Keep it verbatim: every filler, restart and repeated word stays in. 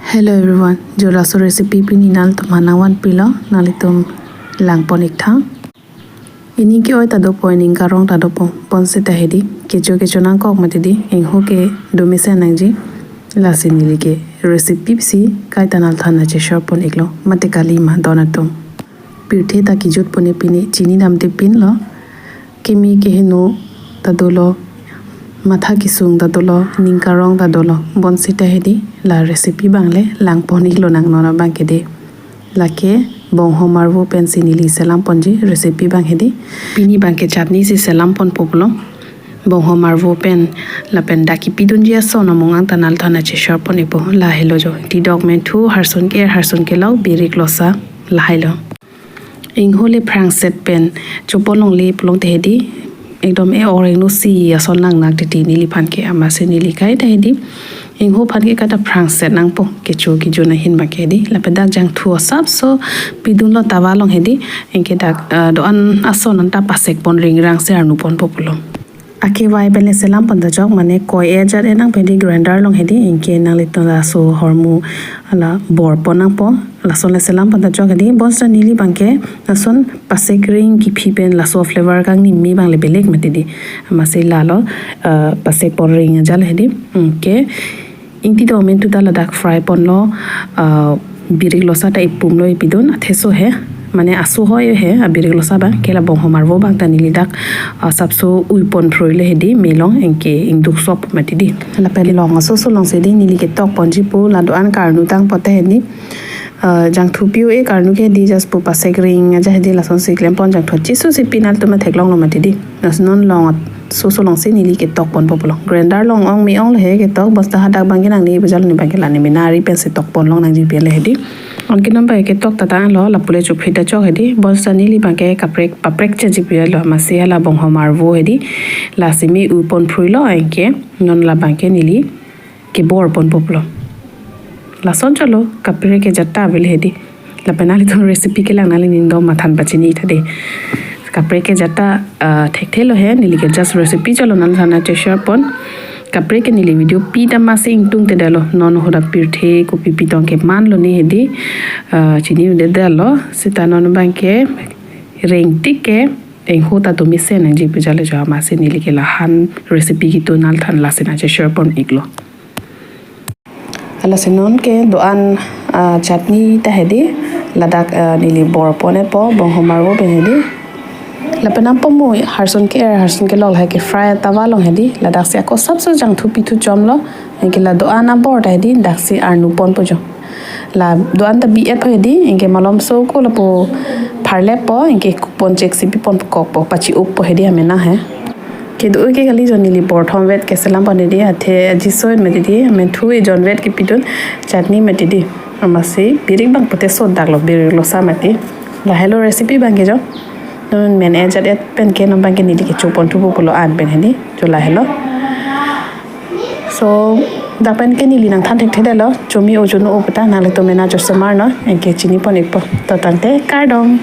Hello everyone, jo laso recipe pini nanglitum aphan nangvanpilo, nanglitum langpon ik tha. Ining ke-oi ta dopo, ining karong ta dopo, bonsita hedi, kecho kecho nangkok mati di, ingho ke do mesen nangji, lasi neli ke recipe si kaita nanglitum aphan nangcheshare pon iklo, mate kali ma don atum. Pirthe ta kejut pone pini chini damde pinlo. Keme keheno ta dolo, matha kesung ta dolo, ning karong ta dolo. Bonsita hedi la recipe abang le langpon iklo nang non abang ke de. Lake bonghom arvo pensi neli selam ponji recipe abang hedi. Pini abang ke chutney si selam ponpo pulo. Bonghom arvo pen lapen dak kepidunji ason among ang ta nanglitum aphan nangcheshare pon ikpo. Lahelo jo. Tidok, menthu, harsun ke-er, harsun kelok, birik losa, lahailo. Ingho le phrangset pen chopon longle pulote hedi, ekdom e-or ingno si ason nangnak titi neliphan ke, amatsi neli kaita hedi ingho aphan ke kaita phrangset nangpo, kecho kejun ahin abang ke hedi. Lapen dak jangthu asapso pidunlo tawa along hedi, anke dak, ah, do-an ason anta pasek pon ringrang si arnu ponpo pulo. Akevai pen le selam pon ta chok, mane koi ajat e nangpo hedi, grinder along hedi, anke nanglitum laso ahormu la bor pon nangpo, lason le selam pon ta chok hedi. Bonsita neli abang ke lason pasek ring kephi pen laso flavor kangni me abang le belek mati di. Amatsi lalo, eh, pasek pon ring ajat le hedi. Anke ingti do, menthu ta ladak fry ponlo, ah, birik losa ta ipum lo ipidun, atheso he, mane aso hoi he, abirik losa abang ke la bonghom arvo abang ta neli dak, ah, asapso ui pon phruilo hedi me along, anke ingduk sop mati di. Lapen long asoso alongsi di neli ketok ponji pu, la do-an karnu tang pote hedi, ah, jangthu pi-o-e karnu ke hedi, just pu pasek ring ajat hedi, lasonsi klem pon, jangthu achisu si pi nanglitum theklonglo mati di. Lasi non long asoso alongsi neli ketok ponpo pulo. Grinder along ong me-ong le he ketok, bonsita hadak abang ke nangne pu jalo, ne abang ke la ne mena ari pensi tok pon long nangji pen le hedi. Anke non abang ketok ta tanglo, lapu le chophit ta chok hedi. Bonsita neli abang ke kaprek paprek cheji pu jalo, amatsi hala bonghom arvo hedi, lasi me ui pon phruilo, anke non la abang ke neli kebor ponpo pulo. Lason cholo, kaprek ke ajat ta avelo hedi. Lapen nanglitum recipe kelang nanglining do mathan pachini tha de. Kaprek ke ajat ta, ah, thekthelo he, neli ke just recipe cholo nanglitum aphan nangcheshare pon. Kaprek ke neli video pi ta masi ingtungtedetlo, non hoda pirthe kopi pitong kemanlo ne hedi, ah, chinidedetlo. Seta non abang ke rengtik ke ingho ta do mesen nangji pu jalo jo, amatsi neli ke la han recipe ketun nanglitum aphan lasi nangcheshare pon iklo. Lasi non ke do-an, ah, chutney ta hedi, ladak, ah, neli bor pon-etpo, bonghom arvo pen hedi. Lapen nangpo mo harsun ke-er, harsun kelok lahai ke fry tawa along hedi, ladaksi ako asapso jangthu pithu chomlo, anke la do-an abor ta hedi daksi arnu ponpo jo. La do-an ta bi-etpo hedi, anke malomso ko lapu pharleppo, anke kupon cheksi pi pon kokpo, pachi-ukpo hedi amena he. Kedo ke kali jo, neli bor thomvet ke selam pon hedi, athe aji soin mati di, menthu ejonvet kepidun, chutney mati di. Amatsi birik abang pote sodaklo, birik losa mati. Lahelo recipe abang ke jo. Non men ajat et pen ke non abang ke neli kecho pon thupo pulo an pen hedi, jo lahelo. So, dak pen ke neli nangthan thekthedetlo, chomi-o chono-o pu ta nanglitum mena chosomar non, anke chini pon ikpo. To tangte, kardom.